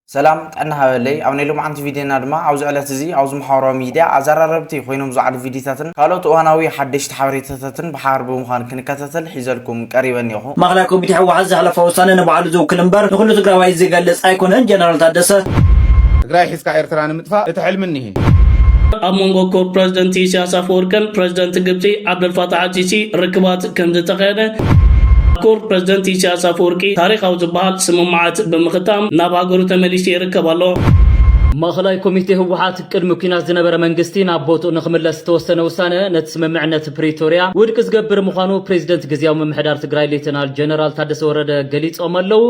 ሰላም ጥዕና ሃበለይ። ኣብ ናይ ሎማዓንቲ ቪድዮና ድማ ኣብዚ ዕለት እዚ ኣብዚ ማሕበራዊ ሚድያ ኣዘራረብቲ ኮይኖም ዝዓሉ ቪድዮታትን ካልኦት እዋናዊ ሓደሽቲ ሓበሬታታትን ብሓባር ብምዃን ክንከታተል ሒዘልኩም ቀሪበ እኒኹ። ማእኸላይ ኮሚቴ ህወሓት ዘሕለፎ ውሳነ ንባዕሉ ዝውክል እምበር ንኹሉ ትግራዋይ ዝገልጽ ኣይኮነን። ጀነራል ታደሰ። ትግራይ ሒዝካ ኤርትራ ንምጥፋእ እቲ ሕልሚ እኒሄ። ኣብ መንጎ ክቡር ፕረዚደንት ኢሳያስ ኣፈወርቅን ፕረዚደንት ግብፂ ዓብደልፋታሕ ኣልሲሲ ርክባት ከም ዝተኻየደ ክቡር ፕረዚደንት ኢሳያስ ኣፈወርቂ ታሪኻዊ ዝበሃል ስምምዓት ብምኽታም ናብ ሃገሩ ተመሊሱ ይርከብ ኣሎ። ማእኸላይ ኮሚቴ ህወሓት ቅድሚ ኲናት ዝነበረ መንግስቲ ናብ ቦትኡ ንኽምለስ ዝተወሰነ ውሳነ ነቲ ስምምዕነት ፕሪቶርያ ውድቂ ዝገብር ምዃኑ ፕሬዚደንት ግዝያዊ ምምሕዳር ትግራይ ሌተናል ጀነራል ታደሰ ወረደ ገሊጾም ኣለዉ።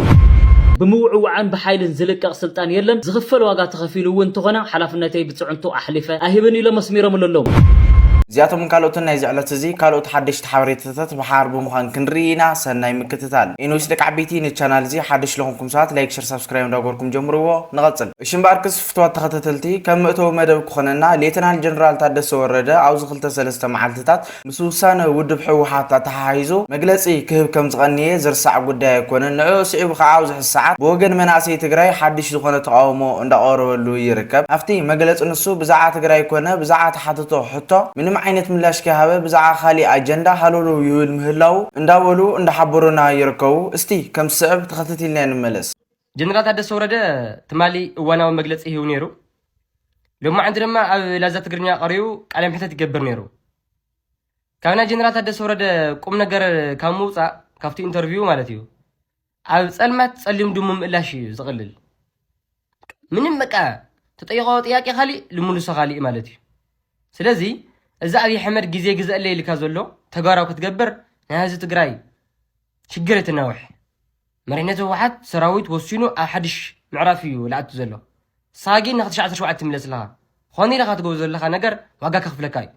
ብምውዕዋዕን ብሓይልን ዝልቀቕ ስልጣን የለን። ዝኽፈል ዋጋ ተኸፊሉ እውን እንተኾነ ሓላፍነተይ ብፅዕንቶ ኣሕሊፈ ኣይህብን ኢሎም ኣስሚሮምሉ ኣለዉ። እዚኣቶምን ካልኦትን ናይዚ ዕለት እዚ ካልኦት ሓደሽቲ ሓበሬታታት ብሓባር ብምዃን ክንርኢ ኢና። ሰናይ ምክትታል። ኤንዌስ ደቂ ዓበይቲ ንቻናል እዚ ሓደሽ ለኹንኩም ሰባት ላይክ፣ ሸር፣ ሳብስክራይብ እንዳገበርኩም ጀምርዎ። ንቐጽል። እሺ እምበኣርክስ ፍትዋት ተኸታተልቲ ከም መእተዊ መደብ ክኾነና ሌተናል ጀነራል ታደሰ ወረደ ኣብዚ ክልተ ሰለስተ መዓልትታት ምስ ውሳነ ውድብ ህወሓት ኣተሓሒዙ መግለጺ ክህብ ከም ዝቐነየ ዝርሳዕ ጉዳይ ኣይኮነን። ንዕኡ ስዒቡ ከዓ ኣብዚ ሕዚ ሰዓት ብወገን መናእሰይ ትግራይ ሓድሽ ዝኾነ ተቃውሞ እንዳቐረበሉ ይርከብ። ኣብቲ መግለጺ ንሱ ብዛዕባ ትግራይ ኮነ ብዛዕባ ተሓትቶ ሕቶ ምንም ዓይነት ምላሽ ከይሃበ ብዛዕባ ካሊእ ኣጀንዳ ሃለውለው ይብል ምህላው እንዳበሉ እንዳሓበሩና ይርከቡ። እስቲ ከም ዝስዕብ ተኸታቲልና ንመለስ። ጀነራል ታደሰ ወረደ ትማሊ እዋናዊ መግለፂ ሂቡ ነይሩ። ሎማዓንቲ ድማ ኣብ ላዛ ትግርኛ ቀሪቡ ቃለ መሕተት ይገብር ነይሩ። ካብ ናይ ጀነራል ታደሰ ወረደ ቁም ነገር ካብ ምውፃእ ካብቲ ኢንተርቪው ማለት እዩ ኣብ ፀልማት ፀሊም ድሙ ምእላሽ እዩ ዝቕልል። ምንም በቃ ተጠይቆ ጥያቄ ካሊእ ልምልሶ ካሊእ ማለት እዩ። ስለዚ እዚ ኣብይ ኣሕመድ ግዜ ግዘእለ ኢልካ ዘሎ ተግባራዊ ክትገብር ናይ ህዝቢ ትግራይ ሽግር የተናውሕ። መሪሕነት ህወሓት ሰራዊት ወሲኑ ኣብ ሓድሽ ምዕራፍ እዩ ልኣቱ ዘሎ። ንስኻ ግን ንኻ ትሽዓተ ሸውዓተ ትምለስ ኣለኻ። ኾነ ኢልኻ ትገብሮ ዘለኻ ነገር ዋጋ ከኽፍለካ እዩ።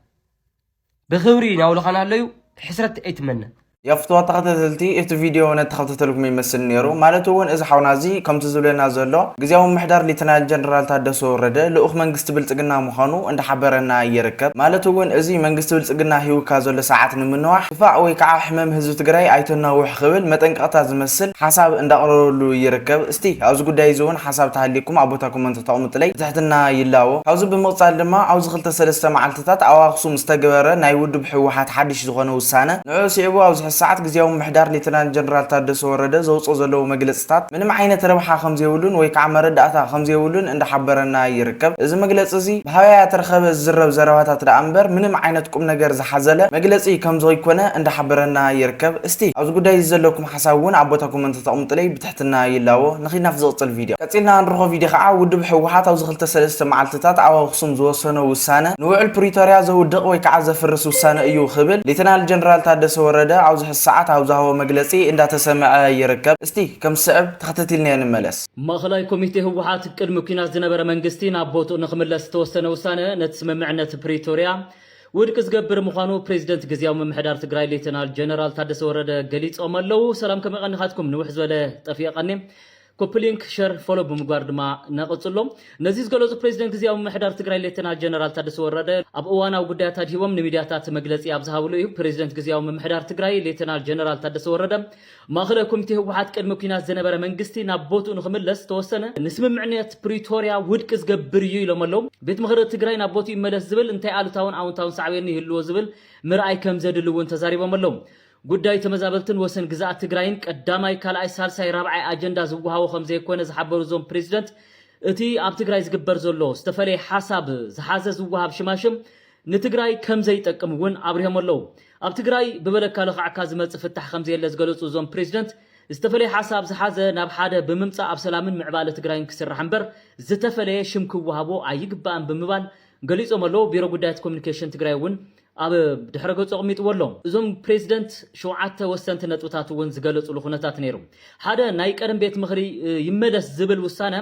ብኽብሪ ናውልኻ ናለዩ ሕስረት ኣይትመነ። የፍትዋ ተኸታተልቲ እቲ ቪድዮ ነተኸታተልኩም ይመስል ነይሩ። ማለት እውን እዚ ሓውና እዚ ከምቲ ዝብለና ዘሎ ግዝያዊ ምምሕዳር ሌተናል ጀነራል ታደሰ ወረደ ልኡኽ መንግስቲ ብልጽግና ምዃኑ እንዳሓበረና ይርከብ። ማለት እውን እዚ መንግስቲ ብልጽግና ሂውካ ዘሎ ሰዓት ንምንዋሕ ክፋእ ወይ ከዓ ሕመም ህዝቢ ትግራይ ኣይተናውሕ ክብል መጠንቀቕታ ዝመስል ሓሳብ እንዳቕረበሉ ይርከብ። እስቲ ኣብዚ ጉዳይ እዚ እውን ሓሳብ ተሃልየኩም ኣብ ቦታ ኮመንት ተቕምጥለይ ብትሕትና ይላቦ። ካብዚ ብምቕጻል ድማ ኣብዚ ክልተ ሰለስተ መዓልትታት ኣብ ኣኽሱም ዝተገበረ ናይ ውድብ ህወሓት ሓድሽ ዝኾነ ውሳነ ንዕኡ ስዒቡ ኣብዚ ሕዚ ሰዓት ግዝያዊ ምምሕዳር ሌተናል ጀነራል ታደሰ ወረደ ዘውፅኦ ዘለዉ መግለፅታት ምንም ዓይነት ረብሓ ከምዘይብሉን ወይ ከዓ መረዳእታ ከምዘይብሉን እንዳሓበረና ይርከብ። እዚ መግለፂ እዚ ብሃበያ ተረኸበ ዝዝረብ ዘረባታት ደኣ እምበር ምንም ዓይነት ቁም ነገር ዝሓዘለ መግለፂ ከምዘይኮነ እንዳሓበረና ይርከብ። እስቲ ኣብዚ ጉዳይ እዚ ዘለኩም ሓሳብ እውን ኣብ ቦታ ኮመንት ተቕምጥለይ ብትሕትና ይላቦ። ንኺናፍ ዝቕፅል ቪድዮ ቀፂልና ንረኾ ቪድዮ ከዓ ውድብ ህወሓት ኣብዚ ክልተ ሰለስተ መዓልትታት ኣብ ኣኽሱም ዝወሰኖ ውሳነ ንውዕል ፕሪቶርያ ዘውድቕ ወይ ከዓ ዘፍርስ ውሳነ እዩ ክብል ሌተናል ጀነራል ታደሰ ወረደ ኣብዚ ሕዚ ሰዓት ኣብ ዝሃቦ መግለፂ እንዳተሰምዐ ይርከብ። እስቲ ከም ዝስዕብ ተኸታቲልና ንመለስ። ማእኸላይ ኮሚቴ ህወሓት ቅድሚ ኲናት ዝነበረ መንግስቲ ናብ ቦትኡ ንኽምለስ ዝተወሰነ ውሳነ ነቲ ስምምዕነት ፕሪቶርያ ውድቂ ዝገብር ምዃኑ ፕሬዚደንት ግዝያዊ ምምሕዳር ትግራይ ሌተናል ጀነራል ታደሰ ወረደ ገሊጾም ኣለዉ። ሰላም ከመይ ቀኒኻትኩም? ንውሕ ዝበለ ጠፊኤ ቀኒ ኮፕሊንክ ሸር ፎሎ ብምግባር ድማ ነቐጽሎ። ነዚ ዝገለጹ ፕሬዚደንት ግዝያዊ ምምሕዳር ትግራይ ሌተናል ጀነራል ታደሰ ወረደ ኣብ እዋናዊ ጉዳያት ኣድሂቦም ንሚድያታት መግለጺ ኣብ ዝሃብሉ እዩ። ፕሬዚደንት ግዝያዊ ምምሕዳር ትግራይ ሌተናል ጀነራል ታደሰ ወረደ ማእኸላይ ኮሚቴ ህወሓት ቅድሚ ኲናት ዝነበረ መንግስቲ ናብ ቦትኡ ንኽምለስ ዝተወሰነ ንስምምዕነት ፕሪቶርያ ውድቂ ዝገብር እዩ ኢሎም ኣለዉ። ቤት ምኽሪ ትግራይ ናብ ቦትኡ ይመለስ ዝብል እንታይ ኣሉታውን ኣውንታውን ሳዕቤን ይህልዎ ዝብል ምርኣይ ከም ዘድሊ እውን ተዛሪቦም ኣለዉ። ጉዳይ ተመዛበልትን ወሰን ግዝኣት ትግራይን ቀዳማይ፣ ካልኣይ፣ ሳልሳይ፣ ራብዓይ ኣጀንዳ ዝወሃቦ ከም ዘይኮነ ዝሓበሩ እዞም ፕሬዚደንት እቲ ኣብ ትግራይ ዝግበር ዘሎ ዝተፈለየ ሓሳብ ዝሓዘ ዝወሃብ ሽማሽም ንትግራይ ከም ዘይጠቅም እውን ኣብሪሆም ኣለዉ። ኣብ ትግራይ ብበለካ ለኽዕካ ዝመፅእ ፍታሕ ከም ዘየለ ዝገለፁ እዞም ፕሬዚደንት ዝተፈለየ ሓሳብ ዝሓዘ ናብ ሓደ ብምምፃእ ኣብ ሰላምን ምዕባለ ትግራይን ክስራሕ እምበር ዝተፈለየ ሽም ክወሃቦ ኣይግባእን ብምባል ገሊፆም ኣለዉ። ቢሮ ጉዳያት ኮሚኒኬሽን ትግራይ እውን ኣብ ድሕረ ገፁ ኣቕሚጥዎ ኣሎ። እዞም ፕሬዚደንት ሸውዓተ ወሰንቲ ነጥብታት እውን ዝገለፅሉ ኩነታት ነይሩ። ሓደ ናይ ቀደም ቤት ምኽሪ ይመለስ ዝብል ውሳነ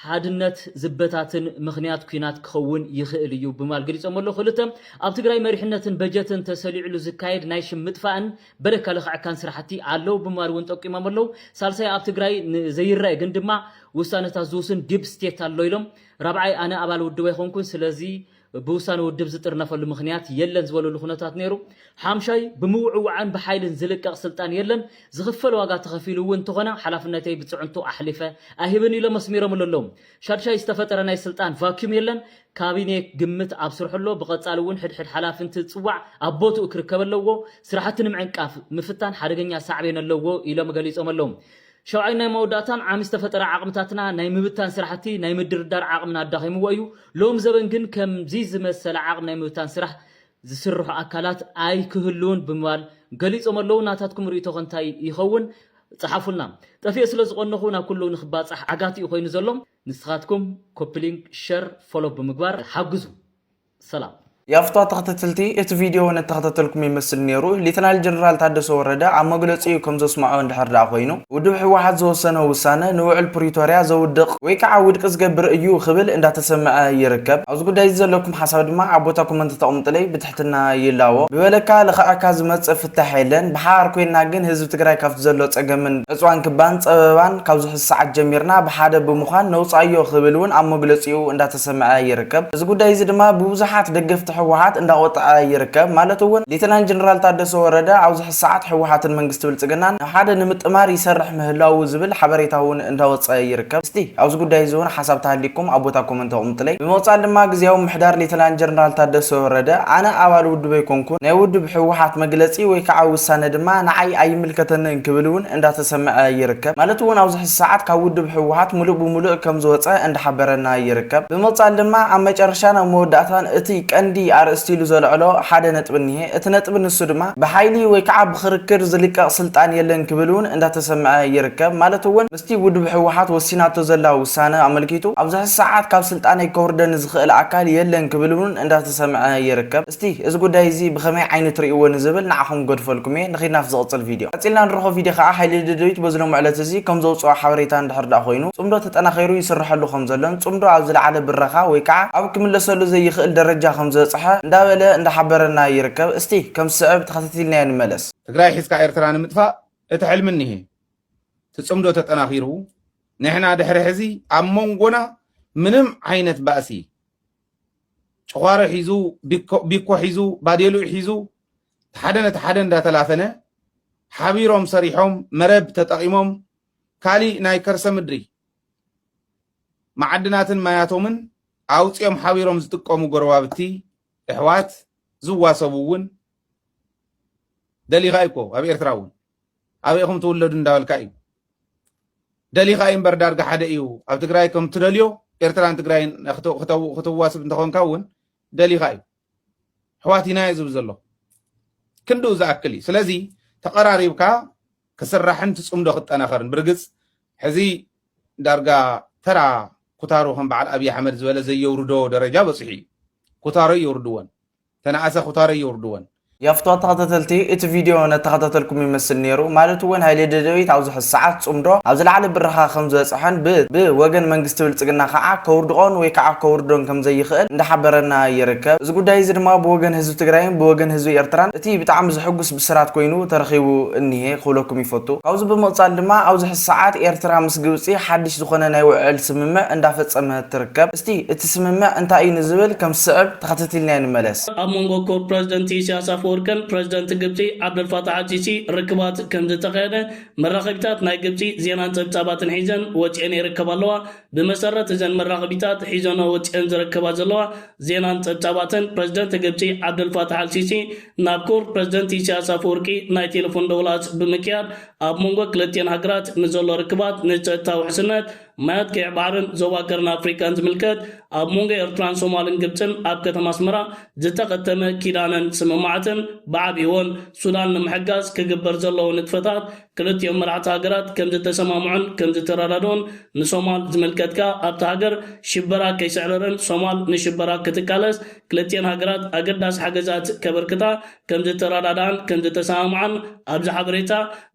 ሓድነት ዝበታትን ምኽንያት ኲናት ክኸውን ይኽእል እዩ ብምባል ገሊፆም ኣለዉ። ክልተ ኣብ ትግራይ መሪሕነትን በጀትን ተሰሊዕሉ ዝካየድ ናይ ሽም ምጥፋእን በለካ ለኽዕካን ስራሕቲ ኣለዉ ብምባል እውን ጠቂሞም ኣለዉ። ሳልሳይ ኣብ ትግራይ ዘይረአ ግን ድማ ውሳነታት ዝውስን ዲፕ ስቴት ኣሎ ኢሎም። ራብዓይ ኣነ ኣባል ውድብ ኣይኮንኩን ስለዚ ብውሳነ ውድብ ዝጥርነፈሉ ምኽንያት የለን ዝበለሉ ኩነታት ነይሩ። ሓምሻይ፣ ብምውዕዋዕን ብሓይልን ዝልቀቕ ስልጣን የለን። ዝኽፈል ዋጋ ተኸፊሉ እውን እንተኾነ ሓላፍነተይ ብፅዕንቱ ኣሕሊፈ ኣይህብን ኢሎም ኣስሚሮምሉ ኣለዉ። ሻድሻይ፣ ዝተፈጠረ ናይ ስልጣን ቫክዩም የለን። ካቢኔ ግምት ኣብ ስርሑ ኣሎ። ብቐፃሊ እውን ሕድሕድ ሓላፊ እንትፅዋዕ ኣብ ቦትኡ ክርከብ ኣለዎ። ስራሕቲ ንምዕንቃፍ ምፍታን ሓደገኛ ሳዕቤን ኣለዎ ኢሎም ገሊፆም ኣለዉ። ሸውዓይ፣ ናይ መወዳእታን ዓሚ ዝተፈጠረ ዓቕምታትና ናይ ምብታን ስራሕቲ ናይ ምድርዳር ዓቕምና ኣዳኺምዎ እዩ። ሎም ዘበን ግን ከምዚ ዝመሰለ ዓቕሚ ናይ ምብታን ስራሕ ዝስርሑ ኣካላት ኣይክህልውን ብምባል ገሊጾም ኣለዉ። ናታትኩም ርእይቶ ከ እንታይ ይኸውን? ጸሓፉልና። ጠፊኤ ስለ ዝቐነኹ ናብ ኩሉ ንክባጻሕ ዓጋቲ እዩ ኮይኑ ዘሎ። ንስኻትኩም ኮፒ ሊንክ፣ ሸር፣ ፎሎ ብምግባር ሓግዙ። ሰላም። የፍቷ ተኸታተልቲ፣ እቲ ቪድዮ እውን እተኸታተልኩም ይመስል ነይሩ። ሌተናል ጀነራል ታደሰ ወረደ ኣብ መግለጺኡ ከም ዘስምዖ እንድሕር ደኣ ኮይኑ፣ ውድብ ህወሓት ዝወሰኖ ውሳነ ንውዕል ፕሪቶርያ ዘውድቕ ወይ ከዓ ውድቂ ዝገብር እዩ ክብል እንዳተሰምዐ ይርከብ። ኣብዚ ጉዳይ እዚ ዘለኩም ሓሳብ ድማ ኣብ ቦታ ኮመንት ተቐምጡለይ ብትሕትና ይላቦ። ብበለካ ልኽዐካ ዝመጽእ ፍታሕ የለን። ብሓባር ኮይንና ግን ህዝቢ ትግራይ ካብቲ ዘሎ ጸገምን ዕፅዋን ክባን ጸበባን ካብዚ ሕዚ ሰዓት ጀሚርና ብሓደ ብምዃን ነውፅኣዮ ክብል እውን ኣብ መግለፂኡ እንዳተሰምዐ ይርከብ። እዚ ጉዳይ እዚ ድማ ብብዙሓት ደገፍቲ ህወሓት እንዳቆጠዐ ይርከብ። ማለት እውን ሌተናል ጀነራል ታደሰ ወረደ ኣብዚ ሕዚ ሰዓት ህወሓትን መንግስቲ ብልፅግናን ናብ ሓደ ንምጥማር ይሰርሕ ምህላዉ ዝብል ሓበሬታ እውን እንዳወፀ ይርከብ። እስቲ ኣብዚ ጉዳይ እዚ እውን ሓሳብ ተሃሊኩም ኣብ ቦታ ኮመንት ኣቕምጡለይ። ብምቕፃል ድማ ግዝያዊ ምሕዳር ሌተናል ጀነራል ታደሰ ወረደ ኣነ ኣባል ውድብ ኣይኮንኩን፣ ናይ ውድብ ህወሓት መግለፂ ወይ ከዓ ውሳነ ድማ ንዓይ ኣይምልከተንን ክብል እውን እንዳተሰምዐ ይርከብ። ማለት እውን ኣብዚ ሕዚ ሰዓት ካብ ውድብ ህወሓት ሙሉእ ብሙሉእ ከም ዝወፀ እንዳሓበረና ይርከብ። ብምቕፃል ድማ ኣብ መጨረሻን ኣብ መወዳእታን እቲ ቀንዲ ኣርእስቲ ኢሉ ዘልዕሎ ሓደ ነጥቢ እኒሄ። እቲ ነጥቢ ንሱ ድማ ብሓይሊ ወይ ከዓ ብክርክር ዝልቀቕ ስልጣን የለን ክብል እውን እንዳተሰምዐ ይርከብ። ማለት እውን ምስቲ ውድብ ህወሓት ወሲናቶ ዘላ ውሳነ ኣመልኪቱ ኣብዚ ሕዚ ሰዓት ካብ ስልጣነይ ከውርደኒ ዝኽእል ኣካል የለን ክብል እውን እንዳተሰምዐ ይርከብ። እስቲ እዚ ጉዳይ እዚ ብኸመይ ዓይነት ርእይዎ ንዝብል ንዓኹም ገድፈልኩም እየ። ንኺድ ናብ ዝቕፅል ቪድዮ። ቀፂልና ንረኽቦ ቪድዮ ከዓ ሓይሊ ደደቢት በዚ ሎም ዕለት እዚ ከም ዘውፅኦ ሓበሬታ እንድሕር ደኣ ኮይኑ ፅምዶ ተጠናኺሩ ይስርሐሉ ከም ዘሎን ፅምዶ ኣብ ዝለዓለ ብረኻ ወይ ከዓ ኣብ ክምለሰሉ ዘይኽእል ደረጃ ከም ዝበፅሐ እንዳበለ እንዳሓበረና ይርከብ። እስቲ ከም ዝስዕብ ተኸታቲልናዮ ንመለስ። ትግራይ ሒዝካ ኤርትራ ንምጥፋእ እቲ ሕልሚ እኒሄ። እቲ ጽምዶ ተጠናኺሩ፣ ንሕና ድሕሪ ሕዚ ኣብ መንጎና ምንም ዓይነት ባእሲ፣ ጭዃሮ ሒዙ፣ ቢኮ፣ ቢኮ ሒዙ፣ ባዴሉ ሒዙ፣ ሓደ ነቲ ሓደ እንዳተላፈነ፣ ሓቢሮም ሰሪሖም፣ መረብ ተጠቒሞም፣ ካሊእ ናይ ከርሰ ምድሪ መዓድናትን ማያቶምን ኣውጺኦም ሓቢሮም ዝጥቀሙ ጎረባብቲ፣ ኣሕዋት፣ ዝዋሰቡ እውን ደሊኻ እዩ እኮ፣ ኣብ ኤርትራ እውን። ኣበይ ኢኹም ትውለዱ እንዳበልካ እዩ። ደሊኻ እዩ እምበር ዳርጋ ሓደ እዩ። ኣብ ትግራይ ከም ትደልዮ ኤርትራን ትግራይን ክተ-፣ ክተ-፣ ክትዋስብ እንተኾንካ እውን ደሊኻ እዩ። ኣሕዋት ኢና እዩ ዝብል ዘሎ። ክንድኡ ዝኣክል እዩ። ስለዚ ተቐራሪብካ ክስራሕን እቲ ጽምዶ ክጠናኸርን። ብርግጽ ሕዚ ዳርጋ ተራ ኩታሮ ከም በዓል ኣብይ ኣሕመድ ዝበለ ዘየውርዶ ደረጃ በጺሑ እዩ። ኩታሮ የውርድወን። ተነኣሰ ኩታሮ የውርድወን። የፍትዋ ተኸታተልቲ፣ እቲ ቪድዮ ነተኸታተልኩም ይመስል ነይሩ። ማለት እውን ሃይለ ደደቢት ኣብዚ ሕዚ ሰዓት ጽምዶ ኣብ ዝለዓለ ብረኻ ከም ዝበጽሐን ብ-፣ ብወገን መንግስቲ ብልጽግና ከዓ ከውርድኦን ወይ ከዓ ከውርዶን ከም ዘይኽእል እንዳሓበረና ይርከብ። እዚ ጉዳይ እዚ ድማ ብወገን ህዝቢ ትግራይን ብወገን ህዝቢ ኤርትራን እቲ ብጣዕሚ ዘሕጉስ ብስራት ኮይኑ ተረኺቡ እኒሄ ክብለኩም ይፈቱ። ካብዚ ብምቕጻል ድማ ኣብዚ ሕዚ ሰዓት ኤርትራ ምስ ግብጺ ሓድሽ ዝኾነ ናይ ውዕል ስምምዕ እንዳፈጸመት ትርከብ። እስቲ እቲ ስምምዕ እንታይ እዩ ንዝብል ከም ዝስዕብ ተኸታቲልናዮ ንመለስ። ኣብ መንጎ ክቡር ፕረዚደንት ኢሳያስ ኣፈወርቅን ፕረዚደንት ግብጺ ዓብደልፋታሕ ኣልሲሲ ርክባት ከም ዝተኻየደ መራኸቢታት ናይ ግብጺ ዜናን ጸብጻባትን ሒዘን ወጺኤን ይርከባ ኣለዋ። ብመሰረት እዘን መራኸቢታት ሒዘንኦ ወጺኤን ዝርከባ ዘለዋ ዜናን ጸብጻባትን፣ ፕረዚደንት ግብጺ ዓብደልፋታሕ ኣልሲሲ ናብ ክቡር ፕረዚደንት ኢሳያስ ኣፈወርቂ ናይ ቴሌፎን ደወላት ብምክያድ ኣብ መንጎ ክልቲኤን ሃገራት ንዘሎ ርክባት ንጸጥታ ውሕስነት ማያት ቀይሕ ባሕርን ዞባ ቀርኒ ኣፍሪቃን ዝምልከት ኣብ መንጎ ኤርትራን ሶማልን ግብጽን ኣብ ከተማ ኣስመራ ዝተኸተመ ኪዳነን ስምምዓትን ብዓቢኡን ሱዳን ንምሕጋዝ ክግበር ዘለዎ ንጥፈታት ክልቲኦም መራሕቲ ሃገራት ከም ዝተሰማምዑን ከም ዝተረዳድኡን ንሶማል ዝምልከት ከኣ ኣብታ ሃገር ሽበራ ከይስዕርርን ሶማል ንሽበራ ክትቃለስ ክልቲኤን ሃገራት ኣገዳሲ ሓገዛት ከበርክታ ከም ዝተረዳድኣን ከም ዝተሰማምዓን ኣብዚ ሓበሬታ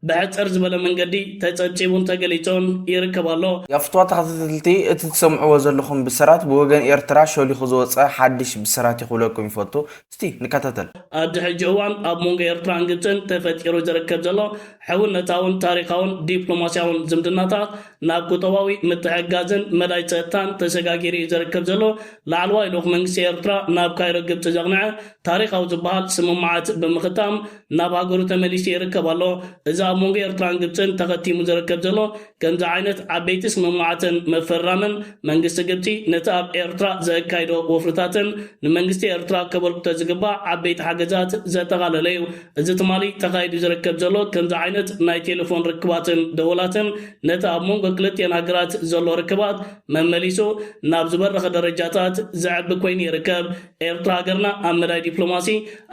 ብሕጽር ዝበለ መንገዲ ተጸብጺቡን ተገሊጹን ይርከብ ኣሎ። የፍትዋ ተኸታተልቲ፣ እቲ ትሰምዕዎ ዘለኹም ብስራት ብወገን ኤርትራ ሾሊኹ ዝወጸ ሓድሽ ብስራት እዩ ክብለኩም ይፈቱ። እስቲ ንከታተል። ኣብዚ ሕጂ እዋን ኣብ መንጎ ኤርትራን ግብጽን ተፈጢሩ ዝርከብ ዘሎ ሕውነት መንግስታውን ታሪኻውን ዲፕሎማስያውን ዝምድናታት ናብ ቁጠባዊ ምትሕግጋዝን መዳይ ጸጥታን ተሰጋጊሩ እዩ ዝርከብ ዘሎ። ላዕለዋይ ልኡኽ መንግስቲ ኤርትራ ናብ ካይሮ ግብጺ ዘቕንዐ ታሪኻዊ ዝበሃል ስምምዓት ብምኽታም ናብ ሃገሩ ተመሊሱ ይርከብ ኣሎ። እዚ ኣብ መንጎ ኤርትራን ግብጽን ተኸቲሙ ዝርከብ ዘሎ ከምዚ ዓይነት ዓበይቲ ስምምዓትን ምፍርራምን መንግስቲ ግብጺ ነቲ ኣብ ኤርትራ ዘካይዶ ወፍርታትን ንመንግስቲ ኤርትራ ከበርክቶ ዝግባእ ዓበይቲ ሓገዛት ዘጠቓለለ እዩ። እዚ ትማሊ ተኻይዱ ዝርከብ ዘሎ ከምዚ ዓይነት ናይ ቴሌፎን ርክባትን ደወላትን ነቲ ኣብ መንጎ ክልቲኤን ሃገራት ዘሎ ርክባት መመሊሱ ናብ ዝበረኸ ደረጃታት ዘዕቢ ኮይኑ ይርከብ። ኤርትራ ሃገርና ኣብ መዳይ ዲፕሎማሲ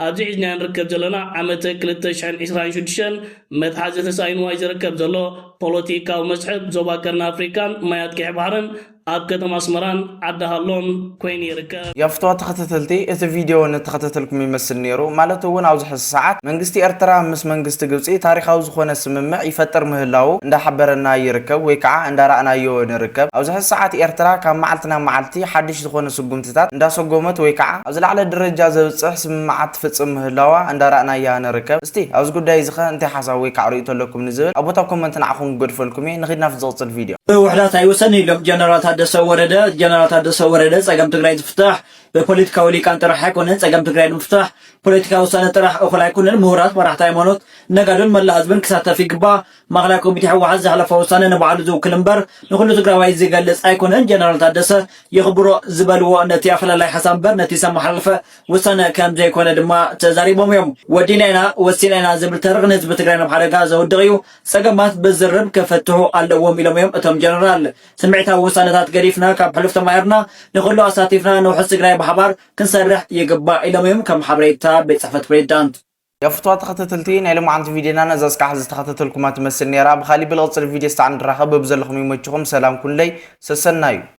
ኣብዚ ሒዝናዮ ንርከብ ዘለና ዓመት ክልተ ሽሕን ዕስራን ሽዱሽተን መትሓዚ ተሳኢንዋ እዩ ዝርከብ ዘሎ። ፖለቲካዊ መስሕብ ዞባ ቀርኒ ኣፍሪካን ማያት ቀይሕ ባሕርን ኣብ ከተማ ኣስመራን ዓዲ ሃሎን ኮይኑ ይርከብ። የፍትዋ ተኸታተልቲ፣ እቲ ቪድዮ ንተኸታተልኩም ይመስል ነይሩ። ማለት እውን ኣብዚ ሕዚ ሰዓት መንግስቲ ኤርትራ ምስ መንግስቲ ግብጺ ታሪኻዊ ዝኾነ ስምምዕ ይፈጥር ምህላዉ እንዳሓበረና ይርከብ ወይ ከዓ እንዳረኣናዮ ንርከብ። ኣብዚ ሕዚ ሰዓት ኤርትራ ካብ መዓልቲ ናብ መዓልቲ ሓድሽ ዝኾነ ስጉምትታት እንዳሰጎመት ወይ ከዓ ኣብ ዝለዓለ ደረጃ ዘብጽሕ ስምምዓት ትፍጽም ምህላዋ እንዳረኣናያ ንርከብ። እስቲ ኣብዚ ጉዳይ እዚ ኸ እንታይ ሓሳብ ወይ ከዓ ርእይቶ ኣለኩም ንዝብል ኣብ ቦታ ኮመንት ንዓኹም ክገድፈልኩም እየ። ንኺድ ናብቲ ዝቕጽል ቪድዮ። ብውሕዳት ኣይውሰን ኢሎም ጀነራል ታደሰ ወረደ። ጀነራል ታደሰ ወረደ ጸገም ትግራይ ዝፍታሕ ብፖለቲካዊ ሊቃን ጥራሕ ኣይኮነን። ጸገም ትግራይ ንምፍታሕ ፖለቲካዊ ውሳነ ጥራሕ እኹል ኣይኮነን። ምሁራት፣ መራሕቲ ሃይማኖት፣ ነጋዶን መላእ ህዝብን ክሳተፍ ይግባእ። ማእኸላይ ኮሚቴ ህወሓት ዘሕለፎ ውሳነ ንባዕሉ ዝውክል እምበር ንኹሉ ትግራዋይ ዝገልጽ ኣይኮነን። ጀነራል ታደሰ የኽብሮ ዝበልዎ ነቲ ኣፈላላይ ሓሳብ እምበር ነቲ ዝተመሓላለፈ ውሳነ ከም ዘይኮነ ድማ ተዛሪቦም እዮም። ወዲና ኢና፣ ወሲና ኢና ዝብል ተረኽ ንህዝቢ ትግራይ ናብ ሓደጋ ዘውድቕ እዩ። ጸገማት ብዝርርብ ክፍትሑ ኣለዎም ኢሎም እዮም እቶም ጀነራል። ስምዒታዊ ውሳነታት ገዲፍና ካብ ሕሉፍ ተማሂርና ንኹሉ ኣሳቲፍና ንውሕስ ትግራይ ብሓባር ክንሰርሕ ይግባእ ኢሎም እዮም ከም ሓበሬታ ቤት ጽሕፈት ፕሬዚዳንት። የፍትዋ ተኸታተልቲ፣ ናይ ሎማዓንቲ ቪድዮና ነዛ እስካዕ ዝተኸታተልኩማ ትመስል ነይራ። ብኻሊእ ብልቕጽል ቪድዮ ስታዕ ንራኸብ። ብዘለኹም ይመችኹም። ሰላም ኩንለይ። ሰሰናዩ።